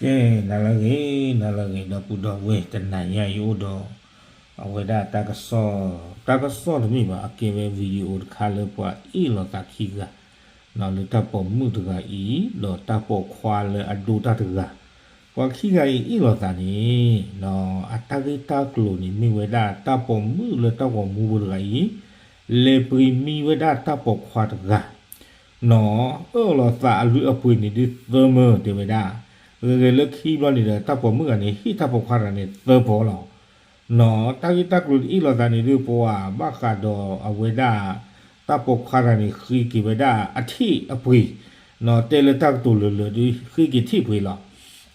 ကဲ, နၤလၢအဂ့ၤ, နၤလၢအဂ့ၤ ဒီပုၢ်ဒီဝဲၢ်, တနၤညါအံၤအိၣ်ဒီး အဝဲဒၣ်တၢ်ကစီၣ်, တၢ်ကစီၣ်တမ့ၢ်ဘၣ်, အကဲဝဲ video တခါလၢပှၤအ့ၣ်လိာ်သးခံဂၤ လၢတၢ်ပိာ်မုၣ်တဂၤအံၤ ဒီးတၢ်ပိာ်ခွါလၢအဒိတၢ်တဂၤ, ပှၤခံဂၤအံၤအ့ၣ်လိာ်သးန့ၣ် အတၢ်ဂ့ၢ်တၢ်ကျိၤန့ၣ် မ့ၢ်ဝဲဒၣ်တၢ်ပိာ်မုၣ်လၢတၢ်ဂီၤမူဖိတဂၤအံၤ လဲၤပှ့ၤမံဝဲဒၣ်တၢ်ပိာ်ခွါတဂၤ နီၢ်, အၢၣ်လီၤသးအလုၢ်အပှ့ၤန့ၣ်ဒုးသၢမၢ တဲဝဲဒၣ်, ဂဲၤဂဲၤလၢခံဘျီန့ၣ်ဒီး တၢ်ပိာ်မုၣ်ဂၤန့ၣ် ဟ့ၣ်တၢ်ပိာ်ခွါတဂၤန့ၣ်သၢပီၤလီၤ. နီၢ်, တၢ်ဂ့ၢ်တၢ်ကျိၤတအ့ၣ်လိာ်သးန့ၣ်ဒုး ပှၤဘၣ်ဃးဒီးအဝဲဒၣ် တၢ်ပိာ်ခွါတဂၤန့ၣ် ဃ့က့ၤဝဲဒၣ်အထ့ၣ်အပှ့ၤ, နီၢ်, တဲလၢတၢ်ကတိၤလၢာ်လၢာ်ဒုး ဃ့က့ၤထ့ၣ်ပှ့ၤလီၤ.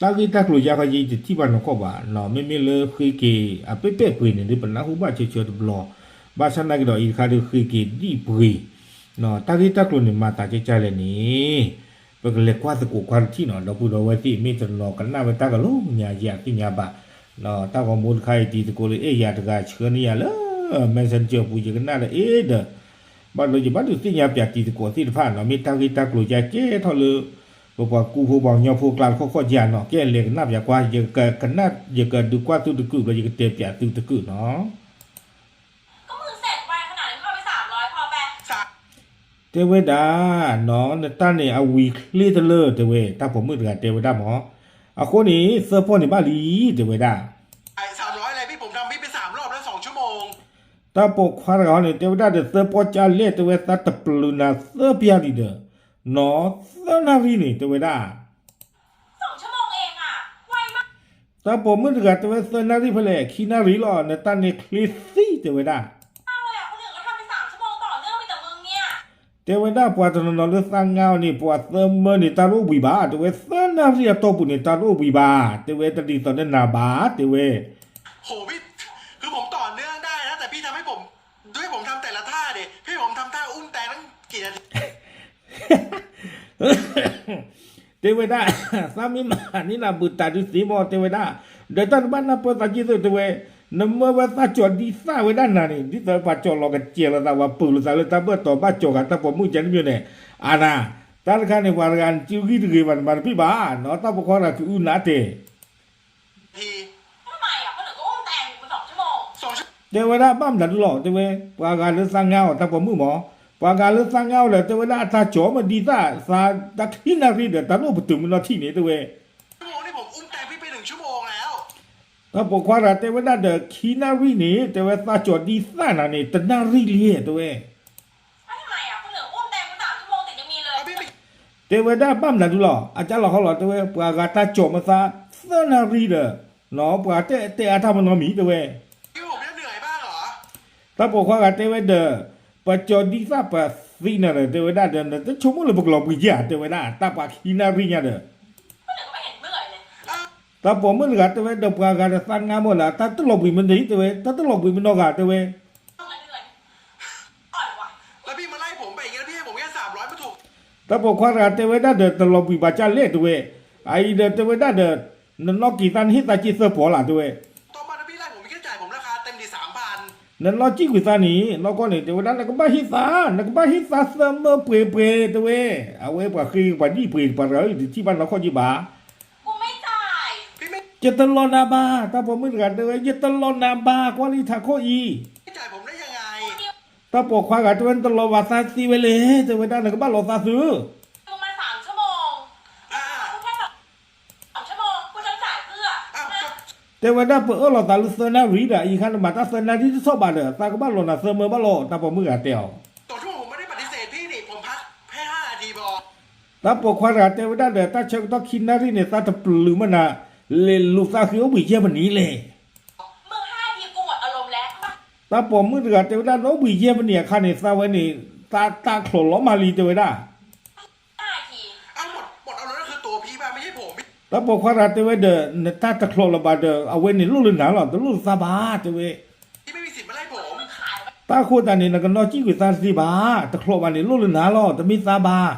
တၢ်ဂ့ၢ်တၢ်ကျိၤယါခီယံၤတထံၣ်ဘၣ်နီၢ်ကီၢ်ဘၣ်, နီၢ်, မ့မ့ၢ်လၢဃ့က့ၤအပဲပဲၢ်ပှ့ၤန့ၣ်ဒုး ပနၢ်ဟူဘၣ်ဆၢဆၢတဘျီ, ဘၣ်ဆၣ်နာ်က့ဒီးအံၤတခါဒုးဃ့က့ၤဒံၣ်ပှ့ၤ နီၢ်, တၢ်ဂ့ၢ်တၢ်ကျိၤန့ၣ် မၤသးကဲကၢ်လဲၣ်န့ၣ် ပကလဲၤကွၢ်သကိးကွၢ်တထံၣ်နီၢ်, ဒီပုၢ်ဒီဝဲၢ်သ့ၣ် မ့ၢ်တနီၤကနၣ်ဝဲတၢ်ကလီၤညါ ယသ့ၣ်ညါဘၣ်, နီၢ်, တၢ်ဂီၤမူတခါအံၤ တံၤသကိးလၢအဲၣ်ယၤတဂၤဆှၢန့ၢ်ယၤလၢ messenger ပူၤ ယကနၣ်ဒီးအဲၣ်ဒီး ဘၣ်ဒီးယဘၣ်ဒုးသ့ၣ်ညါပၠးတံၤသကိးသ့ၣ်တဖၣ်နီၢ်, မ့ၢ်တၢ်ဂ့ၢ်တၢ်ကျိၤယါကဲထီၣ်လၢ ပပှၤကူဖိပှၤကညီဖိအကျါတခီခီယါနီၢ်, ကဲလဲၤကနၣ်ပၠးကွၢ်, ယကနၣ်, ယကဒုးကွၢ်သုတကုာ်ဘျီ ယကတဲပၠးသုတကုာ်နီၢ်. တဲဝဲဒၣ်, နီၢ်, နတၢ်န့ၣ်အဝံၤချ့တလၢ တဲဝဲ, တၢ်ပိာ်မုၣ်တဂၤတဲဝဲဒၣ်မး, အဃိန့ၣ် သၢပီၢ်န့ၣ်ဘၣ်လံ, တဲဝဲဒၣ် တၢ်ပိာ်ခွါတဂၤဟီန့ၣ် တဲဝဲဒၣ်ဒီး သၢပီၢ်ကၢ်လဲၣ် တဲဝဲ သးတပျုာ်နၤသၢပျၢ်လံဒီး, နီၢ်, သၢနၣ်ရံၣ်န့ၣ် တဲဝဲဒၣ် တၢ်ပိာ်မုၣ်တဂၤတဲဝဲ သၢနၣ်ရံၣ်ဖဲလဲၣ်, ခံနၣ်ရံၣ်လီၤ, နတၢ်န့ၣ်ချ့သံ တဲဝဲဒၣ် တဲဝဲဒၣ်ပှၤတနီၤနီၤလၢသးငါအီၤန့ၣ် ပှၤသၢမၢန့ၣ် တၢ်တအိၣ်ဘှံးဘၣ်, တဲဝဲ သၢနၣ်ရံၣ်အတီၢ်ပူၤန့ၣ် တၢ်တအိၣ်ဘှံးဘၣ်, တဲဝဲ တဒ်သိးဒီးနၤဘၣ်, တဲဝဲ တဲဝဲဒၣ်, သးမ့ၢ်မၤန့ၢ်နၤဘုးတၢ်ဒုးသ့မး တဲဝဲဒၣ်, ဒီးတၢ်တဘၣ်နၢ်ပၢၢ်သးက့ၢ်သု တဲဝဲ, နမၢဝဲသးကၠီၤဒ်သၣ်ဝဲဒၣ်နၤန့ၣ် ဒ်သိးပှၤကၠီၤလီၤကစဲးလိာ်သး ပှၤပုာ်လိာ်သးလၢတၢ်ဘၢၣ်တီၤ ဘၣ်ကၠီၤဂၤတၢ်ပိာ်မုၣ်ကန့ၣ်, အါနၤ, တၢ်တခါန့ၣ် ပှၤတဂၤနစုဂံၢ်တဂ့ၤဘၣ် နမၤတပ့ၢ်ဘၣ်, နီၢ်တၢ်ပိာ်ခွါတဂၤကအုနးတဲာ် တဲဝဲဒၣ်ဘၣ်မနုၤဒုလီၤ တဲဝဲ, ပှၤဂၤလၢသးငါအီၤတၢ်ပိာ်မုၣ်မး, ပှၤဂၤလၢသးငါအီၤဒီး တဲဝဲဒၣ်အတၢ်ကၠီၤမ့ၢ်ဒ်သၣ် သးတၢ်ခံနၣ်ရံၣ်ဒီး တၢ်တအိၣ်ပတုာ်မုၢ်နီၢ်ထံၣ်န့ၣ် တဲဝဲ, တၢ်ပိာ်ခွါတဂၤတဲဝဲဒၣ်ဒီးခံနၣ်ရံၣ်န့ၣ် တဲဝဲသးကၠီၤဒ်သၣ်နၤန့ၣ် တနၣ်ရံၣ်လံ တဲဝဲ တဲဝဲဒၣ်ဘၣ်မနုၤဒုလီၤ အကၢ်လီၤဟီလီၤ တဲဝဲ ပှၤဂၤတၢ်ကၠီၤမ့ၢ်သးသၢနၣ်ရံၣ်ဒီး, နီၢ်, ပှၤတဲတဲအါတၢ်မနီၤမံၤ တဲဝဲ, တၢ်ပိာ်ခွါဂၤတဲဝဲဒီး, ပကၠီၤဒ်သၣ်ပသံနၤဒီး တဲဝဲဒၣ်ဒီး နတဆိကမိၣ်လၢပကလီၤဘှံးဧါ တဲဝဲဒၣ် တၢ်ပှၤခံနၣ်ရံၣ်ညါဒီး တၢ်ပိာ်မုၣ်တဂၤတဲဝဲဒီး ပှၤဂၤဒီးသးငါမ့ၢ်လၢ တၢ်တလီၤဘှံးမ့ၢ်နၤ တဲဝဲ တၢ်တလီၤဘှံးမ့ၢ်နီၢ်ဂၤ တဲဝဲ တၢ်ပိာ်ခွါတဂၤတဲဝဲဒၣ်ဒီး တလီၤဘှံးဘၣ်ကၢ်လဲၣ် တဲဝဲ, အအံၤဒီး တဲဝဲဒၣ်ဒီး နနီၢ်က့ၤသးနဟ့ၣ်သးက့ၢ်သၢပီၤလၢ် တဲဝဲ, နနီၢ်ကံၣ်ကွံာ်သးန့ၣ် နီၢ်ကီၢ်န့ၣ် တဲဝဲဒၣ် နကဘၣ်ဟ့ၣ်သး, နကဘၣ်ဟ့ၣ်သးသၢမၢပှဲၤပှဲၤ တဲဝဲ, အဝဲပှၤဃ့ပှၤဒံၣ်ပှ့ၤ ပှၤတဂၤအံၤတထံၣ်ဘၣ်နီၢ်ကီၢ်က့ဘၣ် ယတလီၤနၤဘၣ်, တၢ်ပိာ်မုၣ်တဂၤတဲဝဲ ယတလီၤနၤဘၣ် ကွၢ်လံထးခိၣ်အံၤ, တၢ်ပိာ်ခွါဂၤတဲဝဲ နတလီၤဘၣ်သးသ့ဝဲလဲၣ် တဲဝဲဒၣ် နကဘၣ်လီၤသးသု တဲဝဲဒၣ် ပအၢၣ်လီၤသးလၢသၢနၣ်ရံၣ်ဒီး အံၤခါနမၤတၢ်သၢနၣ်ရံၣ်တထီၣ်ဘၣ်ဒီး သးကဘၣ်လီၤနၤသၢမၢဘၣ်လီၤ တၢ်ပိာ်မုၣ်ဂၤတဲအီၤ တၢ်ပိာ်ခွါတဂၤတဲဝဲဒၣ်ဒီး တၢ်ဆၢကတီၢ်ခံနၣ်ရံၣ်န့ၣ် သးတပျုာ်မ့ၢ်နၤ, လဲၤလူၤသးဃ့အိၣ်ဘှံးယဲၢ်မံးနံးလဲၣ် တၢ်ပိာ်မုၣ်တဂၤတဲဝဲဒၣ် နအိၣ်ဘှံးယဲၢ်မံးနံးအခါန့ၣ် သးဝဲန့ၣ် သးတၢ်ချီၣ်လီၤမးလံ တဲဝဲဒၣ် တၢ်ပိာ်ခွါတဂၤတဲဝဲဒၣ်ဒီး နတၢ်တချီၣ်လၢၤဘၣ်ဒီး အဝဲန့ၣ်လိၣ်လၢနၤလီၤ တလိၣ်လၢသးဘၣ် တဲဝဲ တၢ်ဃိသတးန့ၣ် နကနီၢ်ကံၣ်ကွံာ်သးတသ့ဘၣ်, တချီၣ်ဘၣ်န့ၣ်လိၣ်လၢနၤလီၤ တမ့ၢ်သးဘၣ်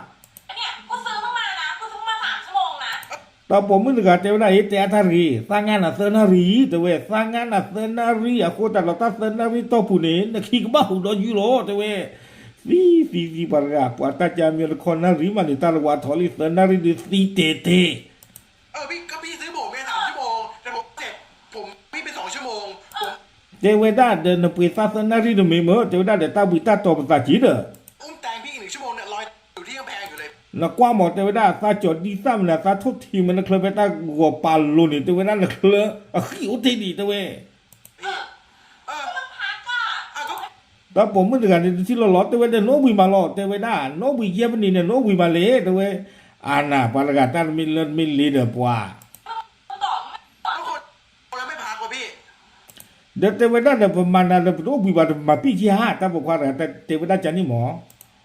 တၢ်ပိာ်မုၣ်တဂၤတဲဝဲဒၣ်အံၤ တဲအါတၢ်တဂ့ၤ, သးငါနၤသၢနၣ်ရံၣ် တဲဝဲ, သးငါနၤသၢနၣ်ရံၣ် အဃိသတးဒီးတၢ်သၢနၣ်ရံၣ်တီၢ်ပူၤန့ၣ် နခံကဘၣ်ဟူးဒီးယုၢ်လီၤ တဲဝဲ, သံသံသံပှၤတဂၤ ပှၤတၢ်ကၢမံၤတခီနၣ်ရံၣ်မးန့ၣ် တၢ်တဝးထီၣ်လံသၢနၣ်ရံၣ်ဒီးသံတဲာ်တဲာ် တဲဝဲဒၣ်ဒီးနပှ့ၤသးသၢနၣ်ရံၣ်တမ့ၢ်မ့ၢ် တဲဝဲဒၣ်ဒီးတၢ်ဘှံးတၢ်တီၤပသးက့ဒီး နကွၢ်မး တဲဝဲဒၣ် သးကၠီၤဒံသၣ်မနုၤ သးထိၣ်ထံးမနုၤ နချၢဖဲတၢ်ဂီၤပာ်လိၤန့ၣ် တဲဝဲဒၣ်နချၢအဃံအိၣ်တ့ၢ်ဒံး တဲဝဲ တၢ်ပိာ်မုၣ်တဂၤန့ၣ် တထံၣ်လီၤလီၤ တဲဝဲဒီးနအိၣ်ဘှံးမးလီၤ တဲဝဲဒၣ် နအိၣ်ဘှံးယဲၢ်ပနံၤန့ၣ် နအိၣ်ဘှံးမးလဲၣ် တဲဝဲ အါနၤ ပှၤတဂၤတၢ်တမ့ၢ်လၢတမ့ၢ်လ့ဒီးပှၤ ဒီးတဲဝဲဒၣ်ဒီး ပမၤနၤဒီး ပတအိၣ်ဘှံးဘၣ်ဒီး ပမၤပံၣ်က့ၤဧါ တၢ်ပိာ်ခွါတဂၤ တဲဝဲဒၣ်ကန့ၣ်မး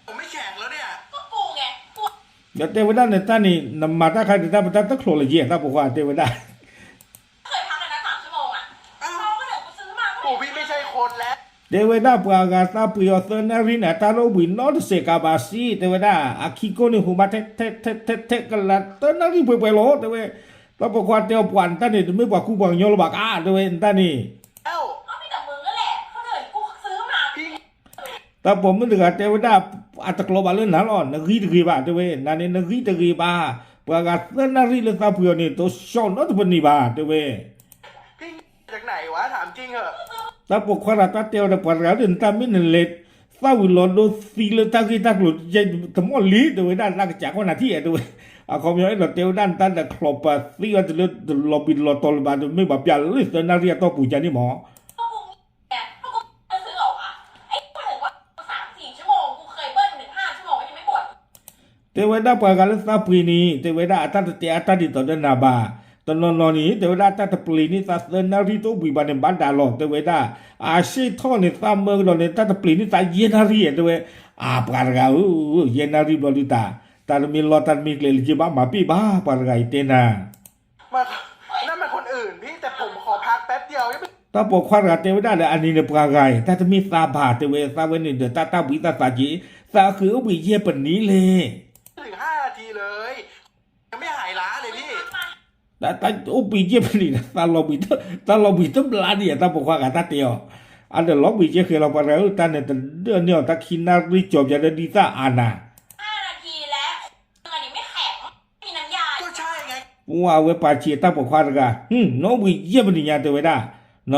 ဒီးတဲဝဲဒၣ်နတၢ်န့ၣ် နမၤတၢ်ခါန့ၣ် တၢ်ပတၢ်တချီးလၢၤက့ တၢ်ပိာ်ခွါတဲဝဲဒၣ် တဲဝဲဒၣ်ပှၤဂၤသးပှ့ၤအီၤသၢနၣ်ရံၣ်န့ၣ် တၢ်တအိၣ်ဘှံးနီတစဲးကးဘၣ်စ့ၢ် တဲဝဲဒၣ် အခံကိၢ်န့ၣ် ဟူးမးထဲထဲထဲထဲထဲကလးသၢနၣ်ရံၣ်ပှဲၤပှဲၤလီၤ တဲဝဲ တၢ်ပိာ်ခွါတဲအီၤ ပှၤနတၢ်န့ၣ် တမ့ၢ်ပှၤကူပှၤကညီလၢၤဘၣ်ကါ တဲဝဲ နတၢ်န့ၣ် တၢ်ပိာ်မုၣ်တဂၤတဲဝဲဒၣ် အတကျိးဘၣ်လၢနၤလီၤ နဂံၢ်တဂ့ၤဘၣ် တဲဝဲ နန့ၣ်နဂံၢ်တဂ့ၤဘၣ် ပှၤဂၤသၢနၣ်ရံၣ်လၢသးပှ့ၤအီၤန့ၣ် တဆှီနီတပနံးဘၣ် တဲဝဲ တၢ်ပိာ်ခွါတဂၤတၢ်တဲအီၤဒီးပှၤတဂၤဒီး နတၢ်မ့ၢ်နလဲၤသၣ်ဝံၤလီၤဒိသံလၢတၢ်ဂ့ၢ်တၢ်ကျိၤ တမီၢ်လံ တဲဝဲဒၣ် သးကစးကွၢ်နၤထံၣ်အဲၣ် တဲဝဲ အခီပညီအဲၣ်ဒိးတဲဝဲဒၣ်နတၢ်ဒီးချီးပသံအီၤတလၢတလီၤဘှံးတလီၤတီၤလၢၤဘၣ် တမ့ၢ်ဘၣ်ပျၢ်လၢသၢနၣ်ရံၣ်အတီၢ်ပူၤကန့ၣ်မး တဲဝဲဒၣ်ပှၤဂၤလၢသးပှ့ၤန့ၣ် တဲဝဲဒၣ်အတၢ်တတဲအတၢ်ဒ်သိးဒီးနၤဘၣ် တနီၤနီၤန့ၣ် တဲဝဲဒၣ်တၢ်တပျ့ၤန့ၢ်သးသၢနၣ်ရံၣ်တအိၣ်ဘှံးဘၣ်န့ၣ် ဘၣ်ဒၣ်လီၤ တဲဝဲဒၣ် အဆ့ၣ်ထီၣ်န့ၣ် သးမၢကဒီးန့ၣ် တၢ်တပျ့ၤန့ၢ်သးယဲၢ်နၣ်ရံၣ် တဲဝဲ အပှၤတဂၤဧၢ ယဲၢ်နၣ်ရံၣ်ဘျီဒုးတၢ် တၢ်တမ့ၢ်လီၢ်တၢ်တမ့ၢ်ကျဲလၢၤက့ဘၣ် မၤပ့ၢ်ဘၣ် ပှၤတဂၤအံၤတဲနၤ တၢ်ပိာ်ခွါတဂၤတဲဝဲဒၣ်လၢအန့ၣ်န့ၣ်ပှၤဂၤအံၤ တၢ်တမ့ၢ်သးဘၣ် တဲဝဲသးဝဲန့ၣ်ဒီးတၢ်တၢ်ဘှံးသးသးက့ သးဃ့အိၣ်ဘှံးယဲၢ်ပနံၤလဲၣ် တၢ်အိၣ်ဘှံးယဲၢ်ပနံၤန့ၣ် သးလီၤဘှံးတဘျါဒံး တၢ်ပိာ်ခွါဂၤတၢ်တဲအီၤ အဒီးလီၤဘှံးယဲၢ်ဃဲလီၤ ပှၤတဂၤဧၢ တၢ်န့ၣ်တဒၢန့ၢ်အီၤ တၢ်ခံနၣ်ရံၣ်ကၠီၤပျါဒီးဒ်သၣ်အါနၤ ပှၤအဝဲပာ်ဆံးတၢ်ပိာ်ခွါတဂၤ နအိၣ်ဘှံးယဲၢ်ပနံၤညါတဲဝဲဒၣ် န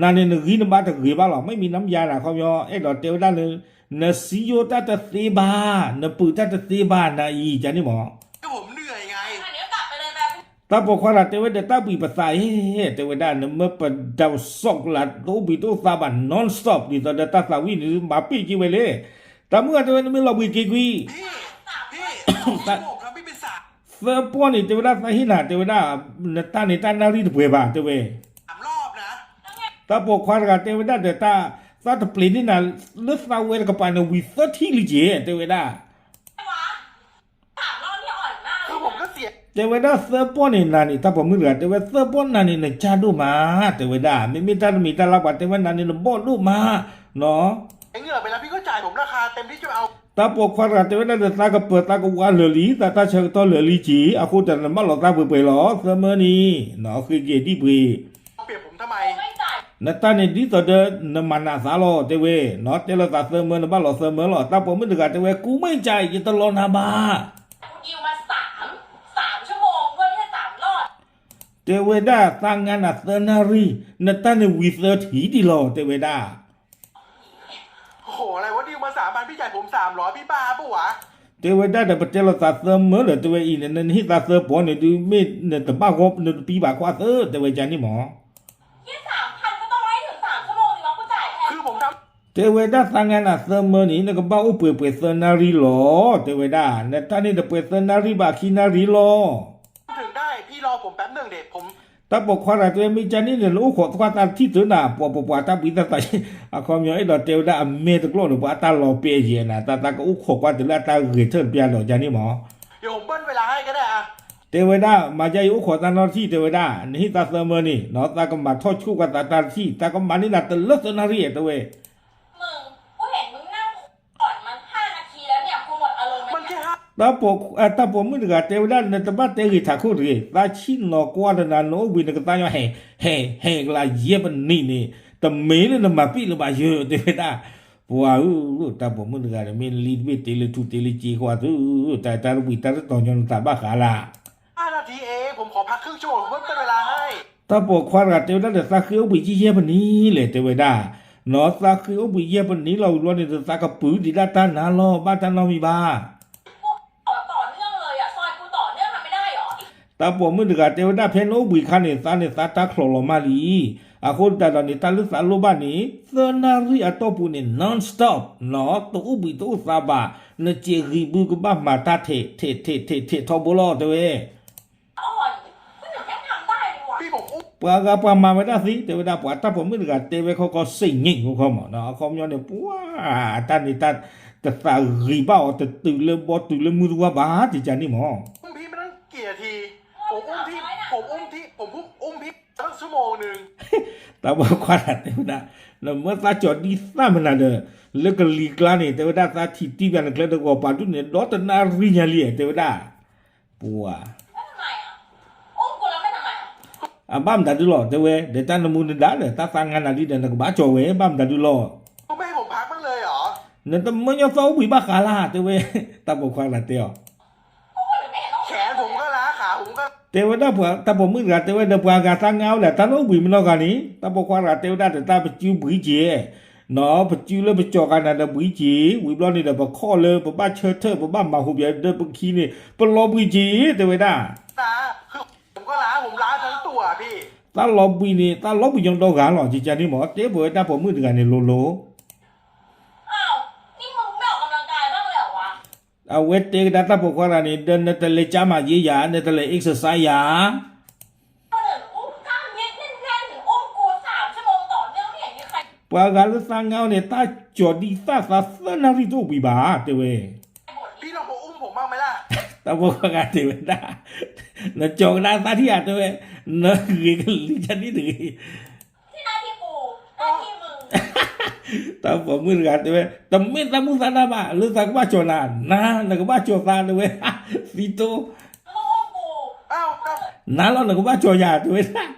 န့ၣ်နဂံၢ်နဘါတဂ့ၤဘၣ်လီၤ မ့ၢ်မံၤနမယါနၤ ခီပညီ အဲၣ်ဒိးတဲဝဲဒၣ်လၢ နစံယိၣ်တၢ်တသ့ဘၣ် နပုာ်တၢ်တသ့ဘၣ် နအံၤကန့ၣ်မး တၢ်ပိာ်ခွါတဂၤတဲဝဲဒီးတၢ်ဘှံးပသးအံၤ တဲဝဲဒၣ် နမ့ၢ်ပဒးစီးကလး တအိၣ်ဘှံးတအိၣ်သးဘၣ် non-stop ဒ်သိးဒီးတၢ်သးဝံၣ်န့ၣ် မၤပ့ၢ်က့ၤဝဲလဲၣ် တၢ်မုၣ်ဂၤတဲဝဲ နမ့ၢ်လီၤဘှံးက့ၤကွံာ် သၢပီၢ်န့ၣ် တဲဝဲဒၣ်သးဟ့ၣ်နၤ တဲဝဲဒၣ် နတၢ်န့ၣ်တၢ်နၣ်ရံၣ်တပှဲၤဘၣ် တဲဝဲ တၢ်ပိာ်ခွါတဂၤတဲဝဲဒၣ်ဒီးတၢ် သးတပျ့ၤန့ၢ်နၤ လၢသးဝဲတကပၤန့ၣ် ဝံၤသၢထံၣ်လံက့ၤ တဲဝဲဒၣ် တဲဝဲဒၣ်သၢပီၢ်န့ၣ်နၤန့ၣ် တၢ်ပိာ်မုၣ်တဂၤ တဲဝဲသၢပီၢ်နၤန့ၣ် နကၢ်ဒိၣ်မး တဲဝဲဒၣ် မ့မ့ၢ်တၢ်တမံၤတၢ်လၢ်ပှၤတဲဝဲနၤန့ၣ် နဘီၣ်ဒိၣ်မး တၢ်ပိာ်ခွါတဂၤတဲဝဲဒၣ်ဒီး သးကပၢၤသးကဝါလၢာ်လံ သးတၢ်ဆၢကတီၢ်လၢာ်လံက့ၤ အဃိတၢ်နဘၣ်လီၤသးပှဲၤပှဲၤလီၤ သၢမၢန့ၣ် ဃ့က့ၤဒံၣ်ပှ့ၤ နတၢ်န့ၣ်ဒ်သိးဒီး နမၤနးသးလီၤ တဲဝဲ တဲလိာ်သးသၢမၢ နဘၣ်လီၤသၢမၢလီၤ တၢ်ပိာ်မုၣ်တဂၤတဲဝဲ ကူမ့ၢ်ကၢ် ယတလီၤနၤဘၣ် တဲဝဲဒၣ် သးငါနၤသၢနၣ်ရံၣ် နတၢ်န့ၣ်ဝံၤသၢထံၣ်ဒံးလီၤ တဲဝဲဒၣ် တဲဝဲဒၣ်ဒီး ပတဲလိာ်သးသၢမၢလၢ တဲဝဲအံၤန့ၣ် နဟ့ၣ်သးသၢပီၢ်န့ၣ်ဒုး မ့ၢ်နတဘၣ်ဂီၢ် နတပံဘၣ်ခွါသၢ တဲဝဲကန့ၣ်မး တဲဝဲဒၣ်သးငါနၤသၢမၢန့ၣ် နကဘၣ်အိၣ်ပှဲၤပှဲၤသၢနၣ်ရံၣ်လီၤ တဲဝဲဒၣ် နတၢ်န့ၣ်တပှဲၤသၢနၣ်ရံၣ်ဘၣ်ခံနၣ်ရံၣ်လီၤ တၢ်ပိာ်ခွါတဂၤတဲဝဲ မ့ၢ်ကန့ၣ်န့ၣ် နအိၣ်ခိးကွၢ်သးတထံၣ်သၢနၤ ပှၤပှၤပှၤတၢ်ဘှံးသးသး အခီပညီအဲၣ်ဒိးတဲဝဲဒၣ်အမဲာ်တကျိာ်န့ၣ် ပှၤအတၢ်လီၤပဲာ်ယဲၢ်နၤ တၢ်သးကအိၣ်ခိးကွၢ်တလၢအတၢ်ဂဲၤထၢၣ်တပျၢ်ဒီးကန့ၣ်မး တဲဝဲဒၣ် မၤယါယအိၣ်ခိးသးနီတထံၣ် တဲဝဲဒၣ် နဟ့ၣ်သးသၢမၢန့ၣ် သးကမၤထီၣ်ဆိၣ်ကွၢ်သးတၢ်တထံၣ် သးကမၤန့ၢ်နၤတလၢသၢနၣ်ရံၣ် တဲဝဲ တၢ်ပိာ်မုၣ်တဂၤတဲဝဲဒၣ် နတဘၣ်တဲဂ့ၤထးခိၣ်တဂ့ၤ သးဆံၣ်နီၤကွၢ်တနၤ နအိၣ်ဘှံးနကသါညီ ဟဲ ဟဲ ဟဲကလးယဲၢ်ပနံးန့ၣ် တမ့ၢ်လၢနမၤပံၣ်လၢၤဘၣ်ယဲၢ် တဲဝဲဒၣ် ပှၤဧၢ တၢ်ပိာ်မုၣ်တဂၤန့ၣ် မ့ၢ်လံတဘ့ၣ်တ့လၢထူတ့လၢစ့ကွၢ်သု တၢ်တၢ်တဝံၤတၢ်တတီၤညီနသးဘၣ်ဃးလၢ် ห้านาทีเอง ผมขอพักครึ่งชั่วโมง ผมเพิ่มเวลาให้ တၢ်ပိာ်ခွါတဂၤတဲဝဲဒၣ်ဒီး သးဃ့အိၣ်ဘှံးယဲၢ်ပနံၤလဲၣ် တဲဝဲဒၣ်, နီၢ် သးဃ့အိၣ်ဘှံးယဲၢ်ပနံၤလီၤ ဝံၤဘျီန့ၣ်ဒီး သးကပုာ်ဒံးဒၣ်တၢ်နါလီၤ ဘၣ်တၢ်နီတမံၤဘၣ်. တၢ်ပိာ်မုၣ်တဂၤတဲဝဲဒၣ် ဖဲနအိၣ်ဘှံးအခါန့ၣ် သးန့ၣ်သးတၢ်ချီၣ်လီၤမၢ်လံ. အဃိသတးဒီးန့ၣ် တၢ်လၢသးလိၣ်ဘၣ်န့ၣ် သၢနၣ်ရံၣ်အတီၢ်ပူၤန့ၣ် non-stop နီၢ် တအိၣ်ဘှံးတအိၣ်သါဘၣ်, နစဲးဂံၢ်ဘုကဘၣ်မၤတၢ်ထဲးထဲးထဲးထဲးထဲးထီဘိလီၤ တဲဝဲ ပှၤဂၤပှၤမၤဝဲဒၣ်သ့ တဲဝဲဒၣ် ပှၤတၢ်ပိာ်မုၣ်တဂၤတဲဝဲခီခီ စ့ၣ်ညံၣ်ဖိခီမးနီၢ် အခီပညီန့ၣ် ပှၤ တၢ်န့ၣ်တၢ် တသးဂံၢ်ဘၣ်အီၤ တတုၤလၢဘီတုၤလၢမုၢ်တဝါဘၣ် ကကန့ၣ်မး တၢ်ပိာ်ခွါတဂၤတဲဝဲဒၣ် နမ့ၢ်သးကၠီၤဒံသၣ်မနုၤဒီး လၢကလံၤကျါန့ၣ် တဲဝဲဒၣ် သးထံၣ်တံၢ်ဘၣ်နကျဲတဂီၤပာ်ဒူၣ်န့ၣ် ဒီတနၣ်ရံၣ်ညါလံ တဲဝဲဒၣ် ပှၤ အဘၣ်မတၤဒုလီၤ တဲဝဲ ဒီးတၢ်နမူနဒါဒီး တၢ်သးငါနၤလံဒီး နကဘၣ်ကၠီၤဝဲ ဘၣ်မတၤဒုလီၤ နတမၢညီသီအိၣ်ဘှံးဘၣ်ဃးလၢ် တဲဝဲ တၢ်ပိာ်ခွါတဂၤတဲအီၤ တဲဝဲဒၣ်ပှၤ တၢ်ပိာ်မုၣ်တဂၤတဲဝဲဒီး ပှၤဂၤသးငါအိၣ်လဲၣ် တၢ်လၢအိၣ်ဘှံးမနီၢ်ဂၤန့ၣ် တၢ်ပိာ်ခွါတဂၤတဲဝဲဒၣ်ဒီး တၢ်ပစုဘှံးက့ၤ နီၢ် ပစုလၢပကၠီၤဃာ်နၤဒီးဘှံးက့ၤ ဝံၤဘျီန့ၣ်ဒီး ပခီၣ်လၢပဘၣ်ဆၢထၢၣ် ပဘၣ်မၤဟူးပယီၤဒီးပခံန့ၣ် ပလီၤဘှံးက့ၤ တဲဝဲဒၣ် တၢ်လီၤဘှံးန့ၣ် တၢ်လီၤဘှံးညီဒီဂၤလီၤ ကကန့ၣ်မး တဲပဝဲတၢ်ပိာ်မုၣ်တဂၤန့ၣ်လိၤလိၤ အဝဲတဲကဒါတၢ်ပိာ်ခွါတဂၤန့ၣ် ဒီးနတလဲၤကၠါမးယ့ယၤ နတလဲၤ exercise ယၤ ပှၤဂၤလၢသးငါအိၣ်န့ၣ် တၢ်ကၠီၤဒံသၣ်သးသၢနၣ်ရံၣ်တအိၣ်ဘှံးဘၣ် တဲဝဲ တၢ်ပိာ်ခွါတဂၤတဲဝဲဒၣ် နကၠီၤကဒါသးထံၣ်ဧါ တဲဝဲ နဂ့ၤကလံၤကန့ၣ်တဂ့ၤ တၢ်ပိာ်မုၣ်တဂၤတဲဝဲ တမ့ၢ်သးမုၢ်သးနၤဘၣ် လၢသးကဘၣ်ကၠီၤနၤ နၤ နကဘၣ်ကၠီၤသး တဲဝဲ သံတိ နၤလီၤ နကဘၣ်ကၠီၤယၤ တဲဝဲဒၣ်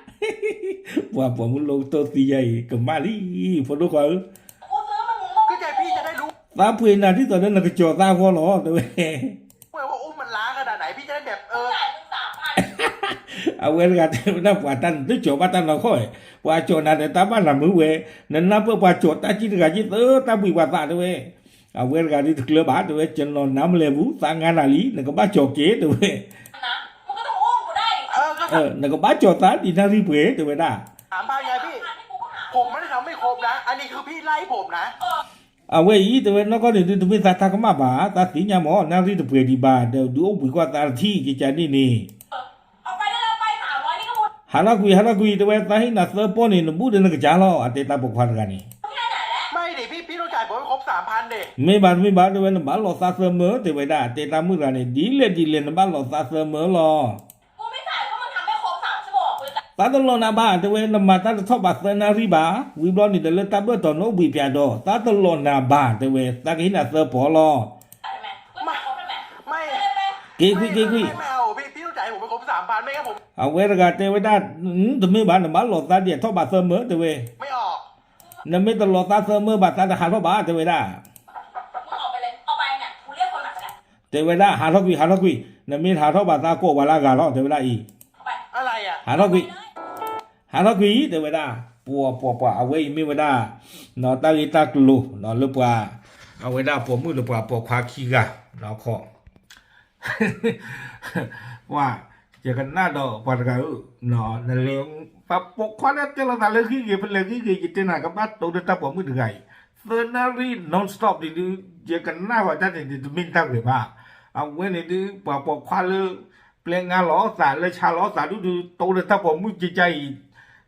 ပှၤပိာ်မုၣ်လိကတိၢ်သံယါအံၤ ကမၣ်လံ ဖိဒိၣ်ခွါဧၢ သးပှ့ၤနၤဒ်သိးလၢနကကၠီၤသးအဂီၢ်လီၤ တဲဝဲ အဝဲတဂၤတဲဝဲဒၣ် ပှၤတၢ်နတကၠီၤဘၣ်တၢ်နီၢ်ခီၣ်ဝဲ ပှၤကၠီၤနၤဒီးတၢ်ဘၣ်နၤမုာ်ဝဲ နနၢ်ပၢၢ်ပှၤကၠီၤတၢ်ကံၣ်တဂၤက့သၢ တၢ်ဘှံးပှၤသးတဲဝဲ အဝဲတဂၤဒုးတကျၢၤဘၣ် တဲဝဲ ကနီၤနါမလဲၤဘူး သးငါနၤလံ နကဘၣ်ကၠီၤက့ၤ တဲဝဲ နကဘၣ်ကၠီၤသးဒံးနၣ်ရံၣ်ပှဲၤ တဲဝဲဒၣ် အဝဲအံၤ တဲဝဲနီၢ်ကီၢ်န့ၣ်ဒုး တမ့ၢ်သးတၢ်ကမၣ်ဘၣ် သးသ့ၣ်ညါမး နၣ်ရံၣ်တပှဲၤဒံးဘၣ် ဒီးဒုးအိၣ်ဘှံးကွၢ်သးတထံၣ် ကကန့ၣ်န့ၣ် ဟးထီၣ်ကွံာ် ဟးထီၣ်ကွံာ် တဲဝဲ သးဟ့ၣ်နၤသၢပီၢ်န့ၣ် နဘူးဒီးနကစၢ်လီၤ အတဲတၢ်ပိာ်ခွါတဂၤန့ၣ် မ့ၢ်ဘၣ်တမ့ၢ်ဘၣ် တဲဝဲ နဘၣ်လီၤသးသၢမၢ တဲဝဲဒၣ် အတဲတၢ်မုၣ်တဂၤန့ၣ် ဒ်လဲၣ်ဒ်လဲၣ် နဘၣ်လီၤသးသၢမၢလီၤ သးတလီၤနၤဘၣ် တဲဝဲ နမၤတၢ်တထီၣ်ဘၣ်သၢနၣ်ရံၣ်ဘၣ် ဝံၤဘျီန့ၣ်ဒီးလၢတၢ်ဘၢၣ်တီၤနအိၣ်ဘှံးပၠးဒီး သးတလီၤနၤဘၣ် တဲဝဲ သးကဟ့ၣ်နၤသၢပီၢ်လီၤ က့ၤကွံာ် က့ၤကွံာ် အဝဲတဂၤတဲဝဲဒၣ် တမ့ၢ်ဘၣ် နဘၣ်လီၤသးဒ်အထီၣ်ဘၣ်သၢမၢ တဲဝဲ နမ့ၢ်တလီၤသးသၢမၢဘၣ် သးတဟးထီၣ်ဘၣ် တဲဝဲဒၣ် တဲဝဲဒၣ် ဟးထီၣ်ကွံာ် ဟးထီၣ်ကွံာ် နမ့ၢ်တဟးထီၣ်ဘၣ် သးကိးပှၤလၢအဂၤလီၤ တဲဝဲဒၣ်အံၤ ဟးထီၣ်ကွံာ် ဟးထီၣ်ကွံာ် တဲဝဲဒၣ် ပှၤပှၤပှၤ အဝဲအံၤမ့ၢ်ဝဲဒၣ် တၢ်ဂ့ၢ်တၢ်ကျိၤလၢပှၤ အဝဲဒၣ်ပိာ်မုၣ်လၢပှၤပိာ်ခွါခံဂၤ ခီ ပှၤ ယကနၣ်ဒီးပှၤတဂၤဧၢ, နလဲၤ ပှၤပိာ်ခွါလၢတဲလိာ်သးလၢဂံၢ်ဂ့ၤ ဖဲလဲၣ်ဂံၢ်ဂ့ၤ ယတဲနၤကဘၣ်တိၤလၢတၢ်ပိာ်မုၣ်တဂၤအံၤ, သၢနၣ်ရံၣ် non-stop ဒ်ဒုး ယကနၣ်ဝဲတၢ်န့ၣ်ဒုး တမ့ၢ်တၢ်ဂ့ၤဘၣ်. အဝဲန့ၣ်ဒုး ပှၤပိာ်ခွါလၢ ပျဲငါလီၤသးလၢဆါလီၤသးဒုးဒုး တိၤလၢတၢ်ပိာ်မုၣ်ကကါအံၤ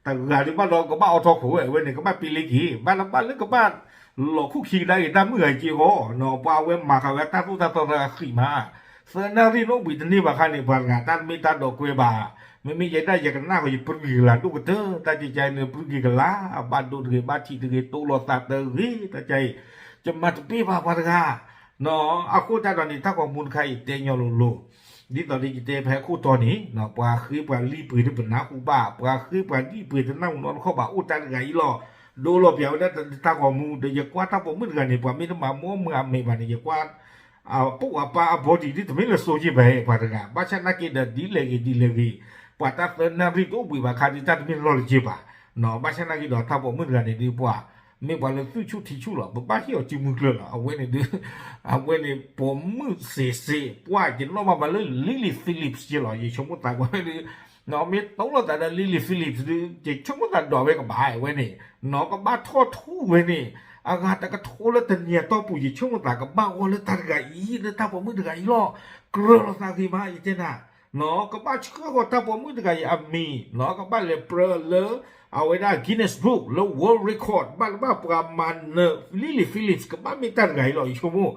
တဂၤဒုးဘၣ်ဒီးကဘၣ်အိးထီၣ်ခိၣ်ဝဲ အဝဲန့ၣ် ကဘၣ်ပ့လ့က့ၤ ဘၣ်လၢဘၣ်လၢကဘၣ်လီၤခူၣ်ခံကဒါက့ၤတၢ်မုၣ်ဂၤက့ၤအဂီၢ်, ပှၤအဝဲမၤဃာ်ဝဲတၢ်သိၣ်တၢ်သီတဂၤဃံးမး, သၢနၣ်ရံၣ်နအိၣ်ဘှံးတန့ၢ်ဘၣ်ခါန့ၣ် ပှၤတဂၤတၢ်တမ့ၢ်တၢ်ဒီးကွဲဘၣ်, မ့မ့ၢ်ယဲဒၣ်ယကနၣ်ဃီ ယပြုၢ်က့ၤကလၤဒိၣ်ကတၢၢ် တၢ်ကကါအံၤန့ၣ် ပြုၢ်က့ၤကလၤ ဘၣ်ဒိတဂ့ၤ ဘၣ်ထံးတဂ့ၤ တိၤလီၤသးတဂ့ၤ တၢ်ကါအံၤ, ယမၤတပ့ၢ်ဘၣ်ပှၤတဂၤ အဃိသတးဒီးန့ၣ် တၢ်ဂီၤမူတခါအံၤ တဲညီလိၤလိၤ, ဒ်သိးဒီးယတဲဖဲအခိၣ်တီန့ၣ် ပှၤဃ့ပှၤလံၣ်ပှ့ၤတပနၢ်ဟူဘၣ်, ပှၤဃ့ပှၤလံၣ်ပှ့ၤတနၢ်ဟူနီတခီၣ်ဘၣ် အိၣ်တၢ်တဂၤအံၤလီၤ, ဒိလီၤပျးဝဲဒၣ်တၢ်ဂီၤမူ ဒီးယကွၢ်တၢ်ပိာ်မုၣ်တဂၤန့ၣ် ပှၤမ့ၢ်တမၤမီၢ်မၤအမဲာ်ဘၣ်န့ၣ် ယကွၢ် အပိၢ်အပၢ်အဘီဒံးဒ်တမ့ၢ်လၢစိၤယ့ၢ်ဘၣ် ပှၤတဂၤ ဘၣ်ဆၣ်နာ်က့ဒီး ဒ်လဲၣ်ဂ့ၤဒ်လဲၣ်ဂ့ၤ ပှၤတၢ်သၢနၣ်ရံၣ်တအိၣ်ဘှံးဘၣ်ခါဒုး တၢ်တမ့ၢ်လီၢ်တက့ၢ်ဘၣ်. ဘၣ်ဆၣ်နာ်က့ဒီး တၢ်ပိာ်မုၣ်တဂၤန့ၣ်ဒုး ပှၤ မ့ၢ်ပှၤလၢသူၣ်ဆူၣ်ထံဆူၣ်လီၤ. ပဘၣ်ဟ့ၣ်အီၤစုမုၢ်ကျၢၢ်လီၤ. အဝဲန့ၣ်ဒုး အဝဲန့ၣ်ပိာ်မုၣ်စ့စ့ ပှၤယနီၣ်ဘၣ်ဘၣ်လၢ Lily Phillips က့လီၤ. ယဆိကမိၣ်သးဝဲဒုး မ့ၢ်တိၢ်လိာ်သးဒီး Lily Phillips ဒုး ယဆိကမိၣ်သးဒီးဝဲကဘၣ်ဝဲန့ၣ် နီၢ်ကဘၣ်ထီၣ်ထူၣ်ဝဲန့ၣ် အဂၤတကထိလၢတနံၤအတီၢ်ပူၤ ယဆိကမိၣ်သးကဘၣ်ဂီၢ်လၢတၢ်တဂၤအံၤ လၢတၢ်ပိာ်မုၣ်တဂၤအံၤလီၤ. ကြၢးလီၤသးဂ့ၤမး ယတဲနၤ နီၢ်ကဘၣ်ဆှၢဃီၤတၢ်ပိာ်မုၣ်တဂၤအံၤအမံၤ နီၢ်ကဘၣ်လဲၤပြၢလၢ အဝဲဒၣ် Guinness Book လၢ World Record ဘၣ်တဘၣ်ပှၤမၤနၢၤ Lily Phillips ကဘၣ်မ့ၢ်တၢ်တဂၤအံၤလီၤ ယဆိကမိၣ်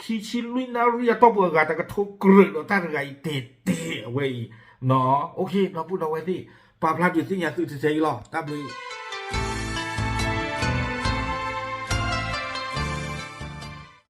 ခံဆံလွံၢ်နၣ်ရံၣ်အတီၢ်ပူၤ အဂၤတကထိကြၢးဒီးတၢ်တဂၤအံၤတဲာ်တဲာ်အဝဲအံၤ နီၢ် နီၢ်ပူၤနီၢ်ဝဲသ့ၣ် ပာ်ဖျါဒုးသ့ၣ်ညါသုတထဲအံၤလီၤ. တၢ်ဘျုး